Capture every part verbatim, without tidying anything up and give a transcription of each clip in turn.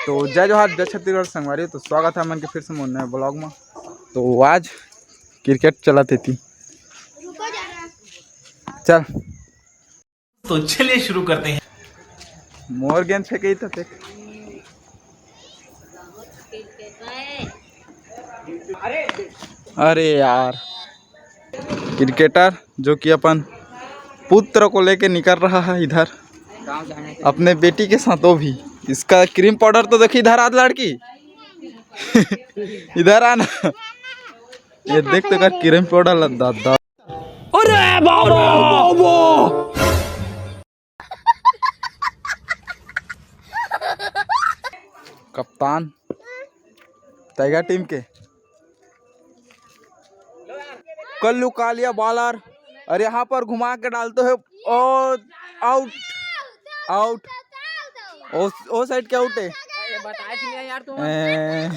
तो जय जोहार, जय छत्तीसगढ़ संगवारी, तो स्वागत है मन के फिर से मोर नए ब्लॉग में। तो आज क्रिकेट चलत हे ती। चल। तो चलिए शुरू करते हैं। मोर गेंद फेंके ही तो देख। अरे यार, क्रिकेटर जो कि अपन पुत्र को लेके निकल रहा है इधर, अपने बेटी के साथ। वो भी, इसका क्रीम पाउडर तो देखी, इधर आ लड़की। इधर आना। ये देख तो का क्रीम पाउडर ला दादा। अरे बाबा, बाबा। कप्तान टाइगर टीम के। कल्लू कालिया बॉलर, और यहाँ पर घुमा के डालते हैं। और आउट, आउट। ओ, ओ साइड के आउट है। ए,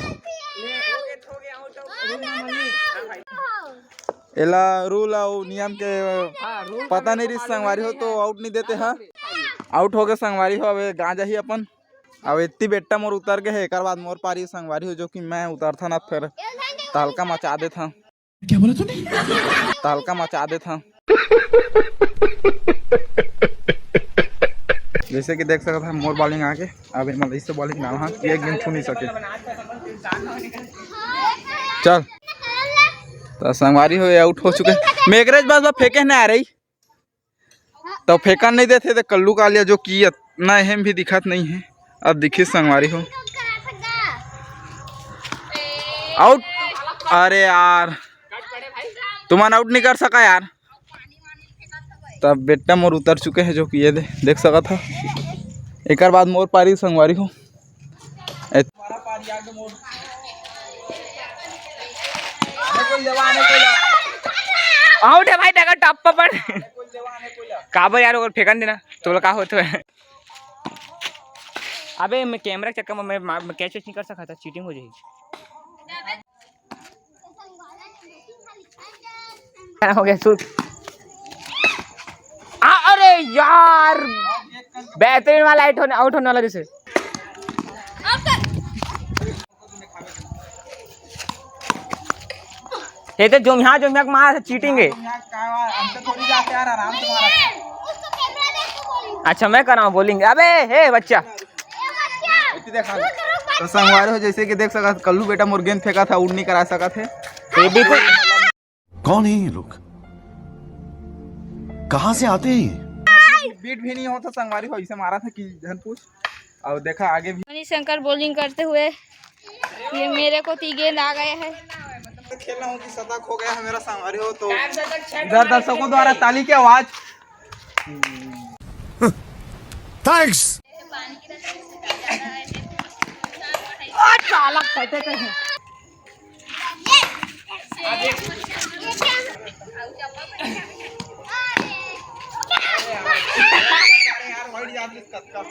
एला रूल अउ नियम के पता नहीं रहिस संगवारी हो, तो आउट नहीं देते हा। आउट हो गए संगवारी हो। अब गांजा ही अपन, अब इतनी बेट्टा मोर उतर गए है, एकर बाद मोर पारी संगवारी हो, जो कि मैं उतरथा ना, फिर तहलका मचा देथा। क्या बोला तूने? तहलका मचा देथा। जैसे कि देख सकत हा, मोर बॉलिंग आगे, अब एमा इससे बॉलिंग डालहा, एक गेंद छू नहीं सके। चल, तो संगवारी हो, आउट हो चुके। मेघराज बस, बस फेंके ना आ रही। तो फेंकन नहीं देते तो कल्लू कालिया जो कि इतना अहम भी दिखत नहीं है। अब दिखी संगवारी हो, आउट। अरे यार, तुमन आउट नहीं कर सका यार। तब बेट्टा मोर उतर चुके हैं, जो कि ये दे, देख सकत हा। एकर बाद मोर पारी संगवारी हो। ए- आउट है भाई, डगर टॉप पर पड़। काबर यार, ओकर फेंकन देना, तोला का होत है? अबे मैं कैमरा के चक्कर में मैं कैच वैच नहीं कर सका था, चीटिंग हो जाएगी। हो गया शूट। आ, अरे यार, बेहतरीन वाला आउट होने, आउट होने वाला जैसे। ये तो जोमिया जोमिया के मार चीटिंग है। हमसे थोड़ी जाते यार, आराम से मारा। अच्छा, मैं कराऊँ बॉलिंग? अबे हे बच्चा। तो संगवारी हो, जैसे कि देख सकत, कल्लू बेटा मोर गेंद फेंका था, आउट नहीं करा सकत है। ये भी तो कौन है ये लोग? कहाँ से आते हैं ये? बीट भी नहीं होता संगवारी हो, इसे मारा था कि झन पूछ। और देखा आगे भी। मनीष शंकर बॉलिंग करते हुए, ये मेरे को ती गेंद आ गया है। खेलना हो कि शतक हो गया है मेरा संगवारी हो, तो इधर दर्शकों द्वारा ताली की आवाज। थैंक्स।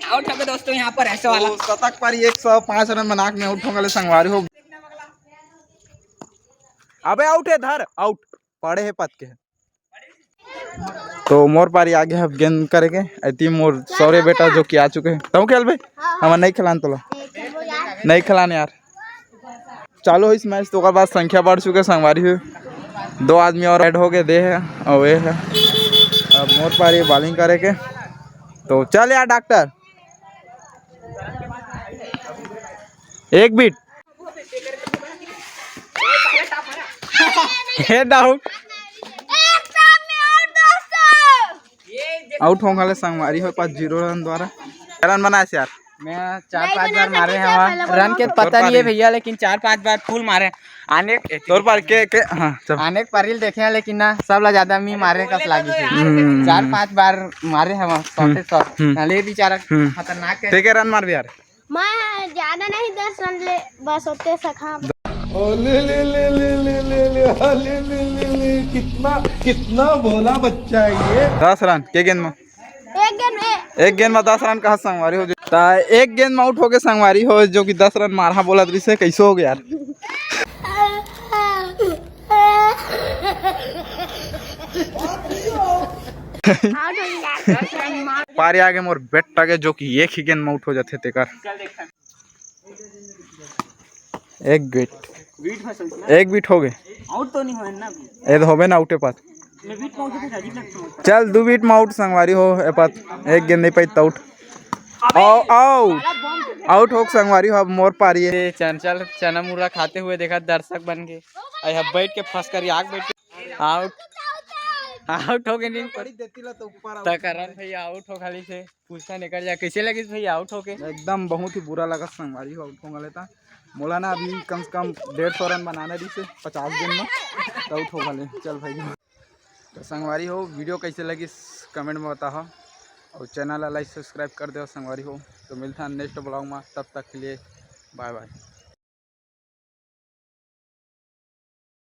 आउट हो गए दोस्तों, यहाँ पर ऐसे वाला। तो शतक पर एक सौ पाँच रन बना के आउट हो गए संगवारी हो। अबे आउट है, धर, आउट पड़े है पत के। तो मोर पारी आगे है गेंद करे के, अति मोर सौरे बेटा जो कि आ चुके हैं। तू खेल बे, हम नहीं खिलान तोला, नहीं खिलान यार। चालू होइस मैच तो ओकर बाद संख्या बढ़ चुके संगवारी हो, दो आदमी और ऐड हो गए दे है और ये है। अब मोर पारी बॉलिंग करे के, तो चल यार डॉक्टर, एक बीट। Head out. आउट हो गए संगवारी हो पाँच जीरो रन द्वारा। रन बनाए से यार। मैं चार पांच बार मारे हैं वहाँ। रन के पता नहीं है भैया, लेकिन चार पांच बार फुल मारे। आने तोर पर के, के, हाँ, चल। आने के परिल देखे हैं, लेकिन ना सब ला ज्यादा मी मारे कस लागी थी। हम्म। चार पांच बार मारे हैं वहाँ, शॉर्ट हम्म। शॉर्ट। हम्म। नाले बेचारा हम्म। खतरनाक है। ठीक है, रन मार भी यार। मैं ज्यादा नहीं, दस रन ले, बस होते सखा। ओ, ले, ले, ले, कितना, कितना भोला बच्चा है ये। दस रन के गेंद में? एक गेंद में। एक गेंद में दस रन कहा संगवारी हो जो। ता एक गेंद में आउट हो गए संगवारी हो, जो कि दस रन मारहा बोलत रहिसे, कैसे हो गया यार? आउट हो गया। पारी आगे मोर बेटा के, जो कि एक ही गेंद में आउट हो जाते तेकर। एक विकेट। एक विकेट हो गए। आउट तो नहीं होए ना अभी। ये तो होबे ना आउटे पात। चल, दू विकेट में आउट संगवारी हो, ए पात एक गेंद नहीं पाई तो आउट। आउट, आउट हो संगवारी हो, अब मोर पारी है। चंचल चना मुर्रा खाते हुए देखा दर्शक बन के। आई बैठ के फंस करी आग बैठ के। आउट, आउट हो गए नहीं। त करण भैया आउट हो खाली से। पूछता निकल जा, कैसे लगिस भैया आउट होके? एकदम बहुत ही बुरा लगा संगवारी हो आउट हो गले था। मोला ना अभी कम से कम डेढ़ सौ रन बनाना रही से पचास दिन में, तो आउट हो गले। चल भाई, तो संगवारी हो, वीडियो कैसे लगिस कमेंट में बताओ, और चैनल ला लाइक सब्सक्राइब कर दो संगवारी हो। तो मिलता है नेक्स्ट ब्लॉग में, तब तक के लिए बाय बाय।